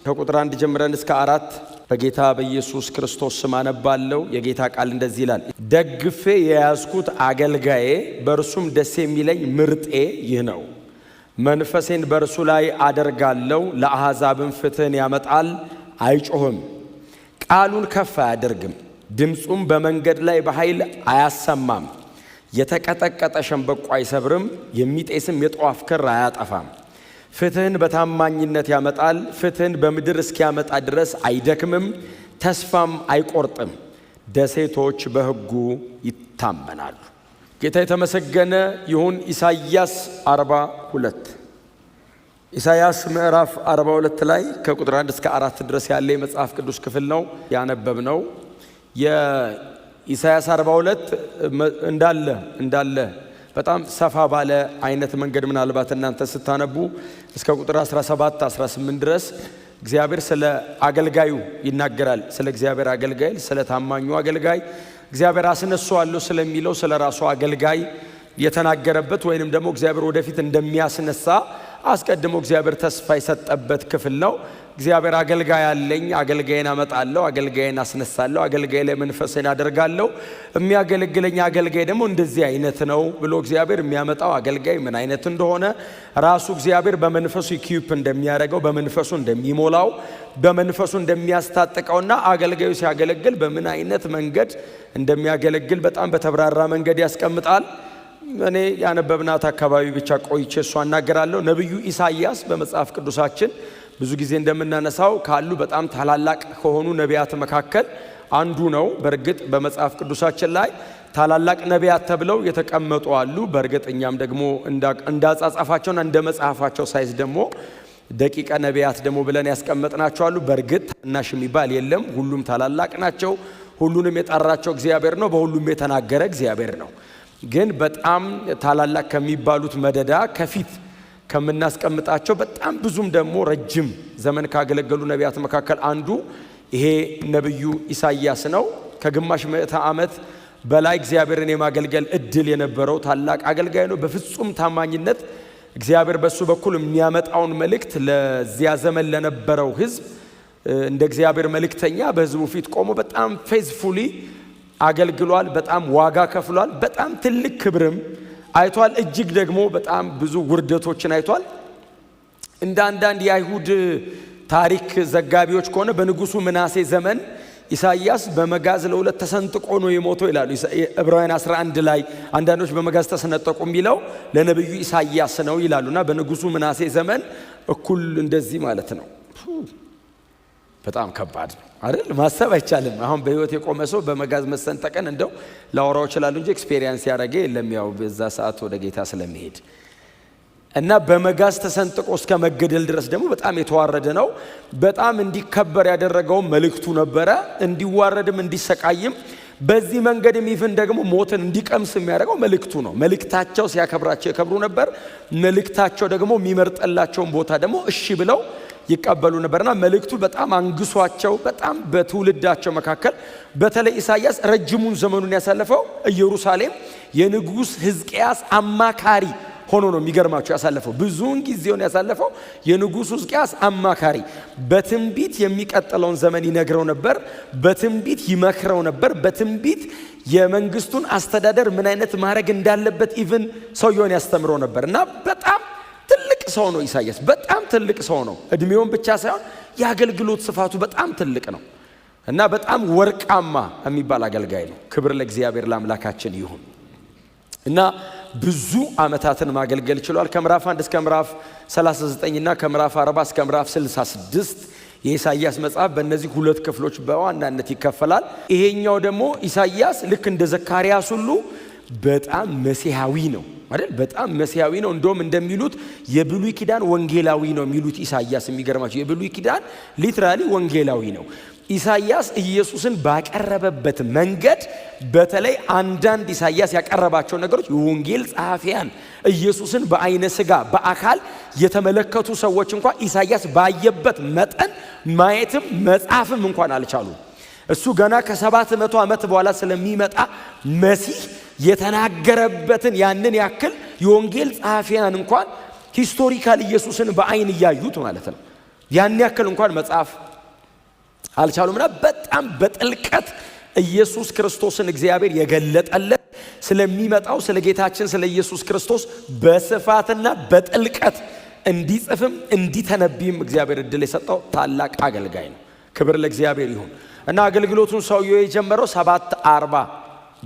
ከቁጥር 1 ጀምረን እስከ 4 በጌታ በኢየሱስ ክርስቶስ ስም አነባለሁ። የጌታ ቃል እንደዚህ ይላል። ደግፌ የያዝኩት አገልጋዬ በእርሱም ደስ የሚለኝ ምርጤ ይህ ነው። መንፈሴን በእርሱ ላይ አደርጋለሁ፣ ለአሕዛብም ፍትሕን ያመጣል። አይጮህም፣ ቃሉን ከፍ አያደርግም፣ ድምፁም በመንገድ ላይ በኃይል አያሰማም። የተቀጠቀጠ ሸምበቆ አይሰብርም፣ የሚጤስም የጧፍ ክር አያጠፋም። ፍትሕን በታማኝነት ያመጣል። ፍትሕን በምድር እስኪያመጣ ድረስ አይደክምም፣ ተስፋም አይቆርጥም። ደሴቶች በሕጉ ይታመናሉ። ጌታ የተመሰገነ ይሁን። ኢሳይያስ 42፣ ኢሳይያስ ምዕራፍ 42 ላይ ከቁጥር 1 እስከ 4 ድረስ ያለ የመጽሐፍ ቅዱስ ክፍል ነው ያነበብነው። የኢሳይያስ 42 እንዳለ በጣም ሰፋ ባለ አይነት መንገድ ምናልባት እናንተ ስታነቡ እስከ ቁጥር 17 18 ድረስ እግዚአብሔር ስለ አገልጋዩ ይናገራል። ስለ እግዚአብሔር አገልጋይ፣ ስለ ታማኙ አገልጋይ፣ እግዚአብሔር አስነሳዋለሁ ስለሚለው ስለ ራሱ አገልጋይ የተናገረበት ወይንም ደግሞ እግዚአብሔር ወደፊት እንደሚያስነሳ አስቀድሞ እግዚአብሔር ተስፋ የሰጠበት ክፍል ነው። እግዚአብሔር አገልጋይ አለኝ፣ አገልጋይን አመጣለሁ፣ አገልጋይን አስነሳለሁ፣ አገልጋይ ላይ መንፈሴን አደርጋለሁ፣ የሚያገለግለኝ አገልጋይ ደግሞ እንደዚህ አይነት ነው ብሎ እግዚአብሔር የሚያመጣው አገልጋይ ምን አይነት እንደሆነ፣ ራሱ እግዚአብሔር በመንፈሱ equip እንደሚያደርገው፣ በመንፈሱ እንደሚሞላው፣ በመንፈሱ እንደሚያስታጥቀውና አገልጋዩ ሲያገለግል በምን አይነት መንገድ እንደሚያገለግል በጣም በተብራራ መንገድ ያስቀምጣል። እኔ ያነበብናት አካባቢ ብቻ ቆይቼ እሷ እናገራለሁ። ነቢዩ ኢሳይያስ በመጽሐፍ ቅዱሳችን ብዙ ጊዜ እንደምናነሳው ካሉ በጣም ታላላቅ ከሆኑ ነቢያት መካከል አንዱ ነው። በእርግጥ በመጽሐፍ ቅዱሳችን ላይ ታላላቅ ነቢያት ተብለው የተቀመጡ አሉ። በእርግጥ እኛም ደግሞ እንዳጻጻፋቸውና እንደ መጽሐፋቸው size ደግሞ ደቂቀ ነቢያት ደግሞ ብለን ያስቀመጥናቸው አሉ። በእርግጥ ታናሽ የሚባል የለም። ሁሉም ታላላቅ ናቸው። ሁሉንም የጠራቸው እግዚአብሔር ነው። በሁሉም የተናገረ እግዚአብሔር ነው። ግን በጣም ታላላቅ ከሚባሉት መደዳ ከፊት ከምናስቀምጣቸው፣ በጣም ብዙም ደግሞ ረጅም ዘመን ካገለገሉ ነቢያት መካከል አንዱ ይሄ ነቢዩ ኢሳይያስ ነው። ከግማሽ ምዕተ ዓመት በላይ እግዚአብሔርን የማገልገል እድል የነበረው ታላቅ አገልጋይ ነው። በፍጹም ታማኝነት እግዚአብሔር በሱ በኩል የሚያመጣውን መልእክት ለዚያ ዘመን ለነበረው ሕዝብ እንደ እግዚአብሔር መልእክተኛ በሕዝቡ ፊት ቆሞ በጣም faithfully አገልግሏል። በጣም ዋጋ ከፍሏል። በጣም ትልቅ ክብርም አይቷል። እጅግ ደግሞ በጣም ብዙ ውርደቶችን አይቷል። እንደ አንዳንድ የአይሁድ ታሪክ ዘጋቢዎች ከሆነ በንጉሱ ምናሴ ዘመን ኢሳይያስ በመጋዝ ለሁለት ተሰንጥቆ ነው የሞተው ይላሉ። ዕብራውያን 11 ላይ አንዳንዶች በመጋዝ ተሰነጠቁ የሚለው ለነቢዩ ኢሳይያስ ነው ይላሉ። እና በንጉሱ ምናሴ ዘመን እኩል እንደዚህ ማለት ነው። በጣም ከባድ ነው አይደል? ማሰብ አይቻልም። አሁን በህይወት የቆመ ሰው በመጋዝ መሰንጠቅን እንደው ላወራው እችላለሁ እንጂ experience ያደረገ የለም። ያው በዛ ሰዓት ወደ ጌታ ስለሚሄድ እና በመጋዝ ተሰንጥቆ እስከ መገደል ድረስ ደግሞ በጣም የተዋረደ ነው። በጣም እንዲከበር ያደረገው መልእክቱ ነበረ። እንዲዋረድም እንዲሰቃይም በዚህ መንገድም even ደግሞ ሞትን እንዲቀምስ የሚያደርገው መልእክቱ ነው። መልእክታቸው ሲያከብራቸው የከብሩ ነበር። መልእክታቸው ደግሞ የሚመርጥላቸውን ቦታ ደግሞ እሺ ብለው ይቀበሉ ነበርና መልእክቱ በጣም አንግሷቸው በጣም በትውልዳቸው መካከል፣ በተለይ ኢሳያስ ረጅሙን ዘመኑን ያሳለፈው ኢየሩሳሌም የንጉሥ ሕዝቅያስ አማካሪ ሆኖ ነው። የሚገርማችሁ ያሳለፈው፣ ብዙውን ጊዜውን ያሳለፈው የንጉሱ ሕዝቅያስ አማካሪ፣ በትንቢት የሚቀጥለውን ዘመን ይነግረው ነበር። በትንቢት ይመክረው ነበር። በትንቢት የመንግስቱን አስተዳደር ምን አይነት ማድረግ እንዳለበት even ሰውየውን ያስተምረው ነበር እና በጣም ትልቅ ሰው ነው ኢሳያስ። በጣም ትልቅ ሰው ነው። እድሜውን ብቻ ሳይሆን የአገልግሎት ስፋቱ በጣም ትልቅ ነው እና በጣም ወርቃማ የሚባል አገልጋይ ነው። ክብር ለእግዚአብሔር ለአምላካችን ይሁን እና ብዙ ዓመታትን ማገልገል ችሏል። ከምዕራፍ 1 እስከ ምዕራፍ 39 እና ከምዕራፍ 40 እስከ ምዕራፍ 66 የኢሳይያስ መጽሐፍ በእነዚህ ሁለት ክፍሎች በዋናነት ይከፈላል። ይሄኛው ደግሞ ኢሳይያስ ልክ እንደ ዘካርያስ ሁሉ በጣም መሲሐዊ ነው አይደል? በጣም መሲሐዊ ነው። እንደውም እንደሚሉት የብሉይ ኪዳን ወንጌላዊ ነው የሚሉት ኢሳይያስ። የሚገርማችሁ የብሉይ ኪዳን literally ወንጌላዊ ነው። ኢሳይያስ ኢየሱስን ባቀረበበት መንገድ፣ በተለይ አንዳንድ ኢሳይያስ ያቀረባቸው ነገሮች የወንጌል ጸሐፊያን፣ ኢየሱስን በአይነ ስጋ በአካል የተመለከቱ ሰዎች እንኳን ኢሳይያስ ባየበት መጠን ማየትም መጻፍም እንኳን አልቻሉም። እሱ ገና ከ700 ዓመት በኋላ ስለሚመጣ መሲህ የተናገረበትን ያንን ያክል የወንጌል ጸሐፊያን እንኳን historical ኢየሱስን በአይን እያዩት ማለት ነው። ያን ያክል እንኳን መጽሐፍ አልቻሉምና በጣም በጥልቀት ኢየሱስ ክርስቶስን እግዚአብሔር የገለጠለት፣ ስለሚመጣው ስለ ጌታችን ስለ ኢየሱስ ክርስቶስ በስፋትና በጥልቀት እንዲጽፍም እንዲተነብይም እግዚአብሔር እድል የሰጠው ታላቅ አገልጋይ ነው። ክብር ለእግዚአብሔር ይሁን። እና አገልግሎቱን ሰውየው የጀመረው 740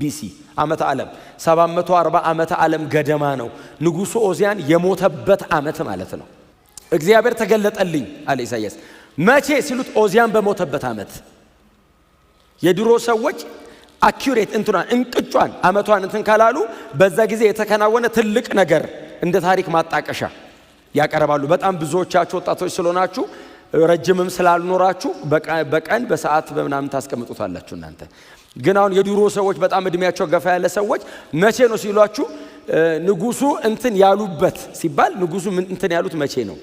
BC ዓመተ ዓለም፣ 740 ዓመተ ዓለም ገደማ ነው። ንጉሱ ኦዚያን የሞተበት ዓመት ማለት ነው። እግዚአብሔር ተገለጠልኝ አለ ኢሳያስ። መቼ ሲሉት ኦዚያን በሞተበት ዓመት። የድሮ ሰዎች accurate እንትኗን እንቅጯን ዓመቷን እንትን ካላሉ በዛ ጊዜ የተከናወነ ትልቅ ነገር እንደ ታሪክ ማጣቀሻ ያቀርባሉ። በጣም ብዙዎቻችሁ ወጣቶች ስለሆናችሁ፣ ረጅምም ስላልኖራችሁ በቀን በሰዓት በምናምን ታስቀምጡታላችሁ። እናንተ ግን አሁን የድሮ ሰዎች፣ በጣም እድሜያቸው ገፋ ያለ ሰዎች መቼ ነው ሲሏችሁ ንጉሱ እንትን ያሉበት ሲባል ንጉሱ እንትን ያሉት መቼ ነው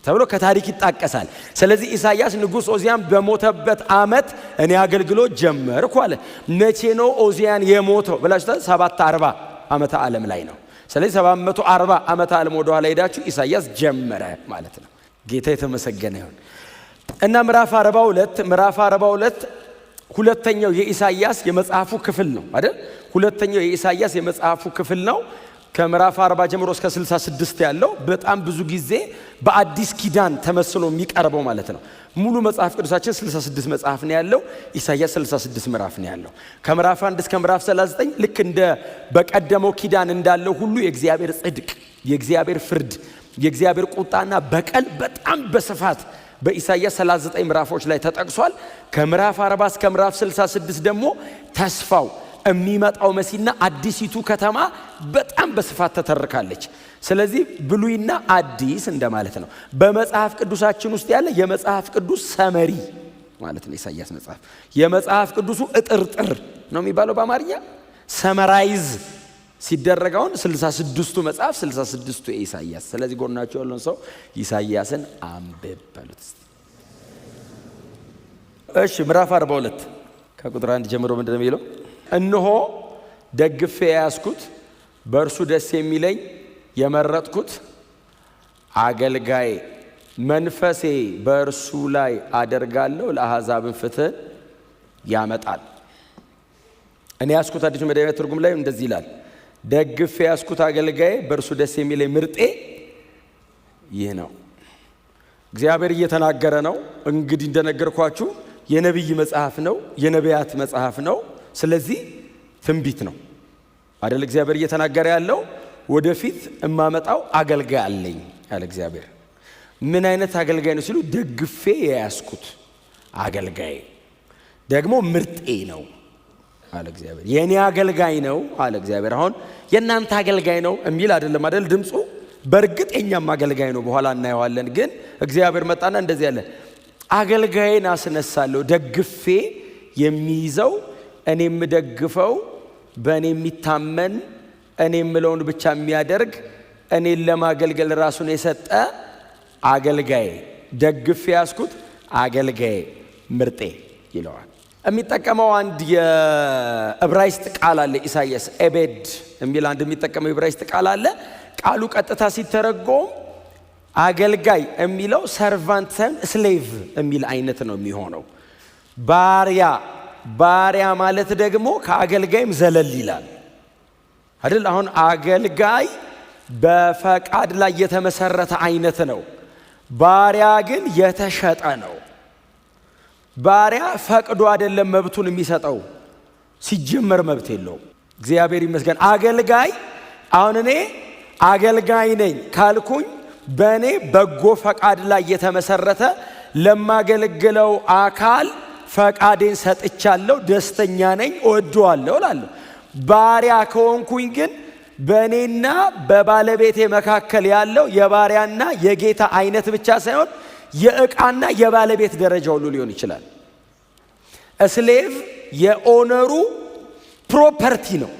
ተብሎ ከታሪክ ይጣቀሳል። ስለዚህ ኢሳያስ ንጉሥ ኦዚያን በሞተበት ዓመት እኔ አገልግሎት ጀመርኩ አለ። መቼ ነው ኦዚያን የሞተው ብላችሁ 740 ዓመተ ዓለም ላይ ነው። ስለዚህ 740 ዓመተ ዓለም ወደ ኋላ ሄዳችሁ ኢሳያስ ጀመረ ማለት ነው። ጌታ የተመሰገነ ይሁን። እና ምዕራፍ 42፣ ምዕራፍ 42 ሁለተኛው የኢሳያስ የመጽሐፉ ክፍል ነው አይደል? ሁለተኛው የኢሳያስ የመጽሐፉ ክፍል ነው። ከምዕራፍ 40 ጀምሮ እስከ 66 ያለው በጣም ብዙ ጊዜ በአዲስ ኪዳን ተመስሎ የሚቀርበው ማለት ነው። ሙሉ መጽሐፍ ቅዱሳችን 66 መጽሐፍ ነው ያለው። ኢሳያስ 66 ምዕራፍ ነው ያለው። ከምዕራፍ 1 እስከ ምዕራፍ 39 ልክ እንደ በቀደመው ኪዳን እንዳለው ሁሉ የእግዚአብሔር ጽድቅ፣ የእግዚአብሔር ፍርድ፣ የእግዚአብሔር ቁጣና በቀል በጣም በስፋት በኢሳይያስ 39 ምዕራፎች ላይ ተጠቅሷል። ከምዕራፍ 40 እስከ ምዕራፍ 66 ደግሞ ተስፋው የሚመጣው መሲና አዲሲቱ ከተማ በጣም በስፋት ተተርካለች። ስለዚህ ብሉይና አዲስ እንደማለት ነው። በመጽሐፍ ቅዱሳችን ውስጥ ያለ የመጽሐፍ ቅዱስ summary ማለት ነው። ኢሳይያስ መጽሐፍ የመጽሐፍ ቅዱሱ እጥርጥር ነው የሚባለው በአማርኛ። Summarize ሲደረግ አሁን 66ቱ መጽሐፍ፣ 66ቱ የኢሳይያስ። ስለዚህ ጎናችሁ ያለውን ሰው ኢሳይያስን አንብብ በሉት። እሺ፣ ምዕራፍ 42 ከቁጥር 1 ጀምሮ ምንድን ነው የሚለው? እነሆ ደግፌ የያዝኩት፣ በእርሱ ደስ የሚለኝ የመረጥኩት አገልጋዬ፣ መንፈሴ በእርሱ ላይ አደርጋለሁ፣ ለአሕዛብን ፍትህ ያመጣል። እኔ ያዝኩት አዲሱ መደበኛ ትርጉም ላይ እንደዚህ ይላል። ደግፌ የያዝኩት አገልጋዬ፣ በእርሱ ደስ የሚለኝ ምርጤ ይህ ነው። እግዚአብሔር እየተናገረ ነው። እንግዲህ እንደነገርኳችሁ የነቢይ መጽሐፍ ነው፣ የነቢያት መጽሐፍ ነው። ስለዚህ ትንቢት ነው አደል? እግዚአብሔር እየተናገረ ያለው ወደፊት እማመጣው አገልጋይ አለኝ አለ እግዚአብሔር። ምን አይነት አገልጋይ ነው ሲሉ ደግፌ የያዝኩት አገልጋይ ደግሞ ምርጤ ነው አለ እግዚአብሔር። የእኔ አገልጋይ ነው አለ እግዚአብሔር። አሁን የእናንተ አገልጋይ ነው የሚል አይደለም አይደል ድምፁ። በእርግጥ የኛም አገልጋይ ነው፣ በኋላ እናየዋለን። ግን እግዚአብሔር መጣና እንደዚህ ያለ አገልጋይን አስነሳለሁ፣ ደግፌ የሚይዘው፣ እኔ የምደግፈው፣ በእኔ የሚታመን፣ እኔ የምለውን ብቻ የሚያደርግ፣ እኔን ለማገልገል ራሱን የሰጠ አገልጋዬ፣ ደግፌ ያዝኩት አገልጋዬ ምርጤ ይለዋል። የሚጠቀመው አንድ የዕብራይስጥ ቃል አለ ኢሳያስ፣ ኤቤድ የሚል አንድ የሚጠቀመው የዕብራይስጥ ቃል አለ። ቃሉ ቀጥታ ሲተረጎም አገልጋይ የሚለው servant ሳይሆን slave የሚል አይነት ነው የሚሆነው። ባሪያ። ባሪያ ማለት ደግሞ ከአገልጋይም ዘለል ይላል አይደል? አሁን አገልጋይ በፈቃድ ላይ የተመሰረተ አይነት ነው። ባሪያ ግን የተሸጠ ነው። ባሪያ ፈቅዶ አይደለም መብቱን የሚሰጠው፣ ሲጀመር መብት የለውም። እግዚአብሔር ይመስገን። አገልጋይ፣ አሁን እኔ አገልጋይ ነኝ ካልኩኝ በእኔ በጎ ፈቃድ ላይ የተመሰረተ፣ ለማገለግለው አካል ፈቃዴን ሰጥቻለሁ፣ ደስተኛ ነኝ፣ እወደዋለሁ እላለሁ። ባሪያ ከሆንኩኝ ግን በእኔና በባለቤቴ መካከል ያለው የባሪያና የጌታ አይነት ብቻ ሳይሆን የእቃና የባለቤት ደረጃ ሁሉ ሊሆን ይችላል። Slave የ owner ኡ property ነው።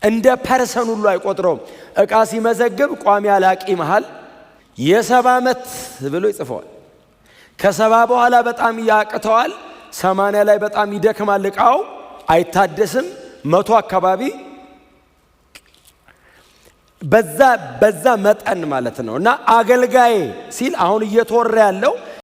እንደ person ሁሉ አይቆጥረውም። እቃ ሲመዘግብ ቋሚ አላቂ መሃል የ70 ዓመት ብሎ ይጽፈዋል። ከ70 በኋላ በጣም ያቅተዋል። 80 ላይ በጣም ይደክማል። እቃው አይታደስም። 100 አካባቢ በዛ መጠን ማለት ነው። እና አገልጋዬ ሲል አሁን እየተወራ ያለው